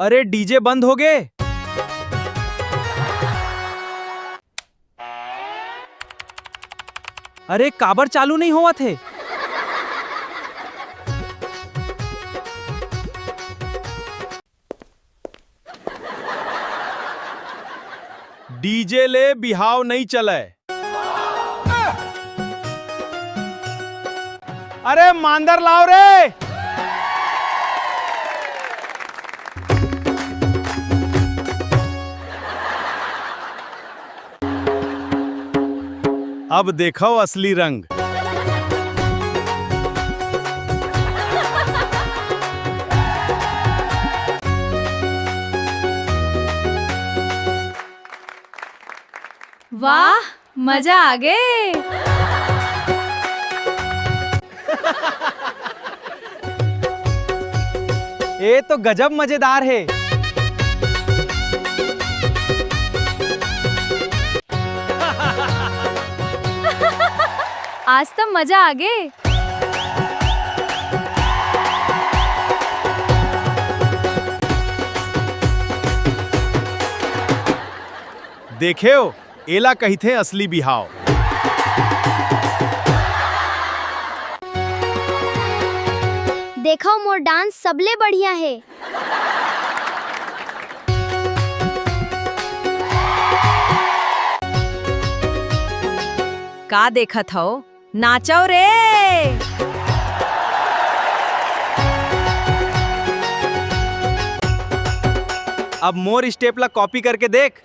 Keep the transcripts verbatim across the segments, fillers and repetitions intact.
अरे, डीजे बंद हो गे। अरे, काबर चालू नहीं होवत हे? डीजे ले बिहाव नहीं चलय। अरे मांदर लाव रे। अब देखव असली रंग। वाह, मजा आ गे। ए तो गजब मजेदार हे। आज तो मजा आ गे। देखेव, एला कहिथे असली बिहाव। देखव, मोर डांस सबले बढ़िया हे। का देखत हव? नाचव रे। अब मोर स्टेप ला कॉपी करके देख।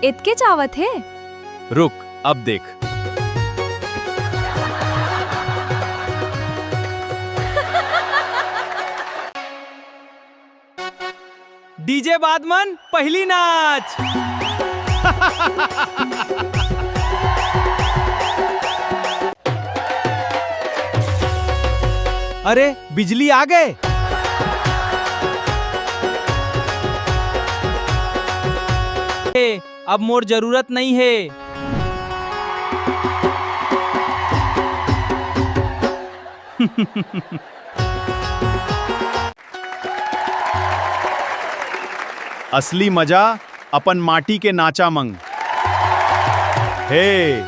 एतके चावत हे? रुक, अब देख। डीजे बाद मन पहिली नाच। अरे, बिजली आ गे। ए, अब मोर जरूरत नहीं हे। असली मजा अपन माटी के नाचा मंग। हे।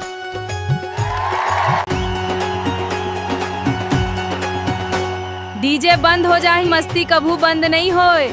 डीजे बंद हो जाही, मस्ती कभू बंद नहीं होय।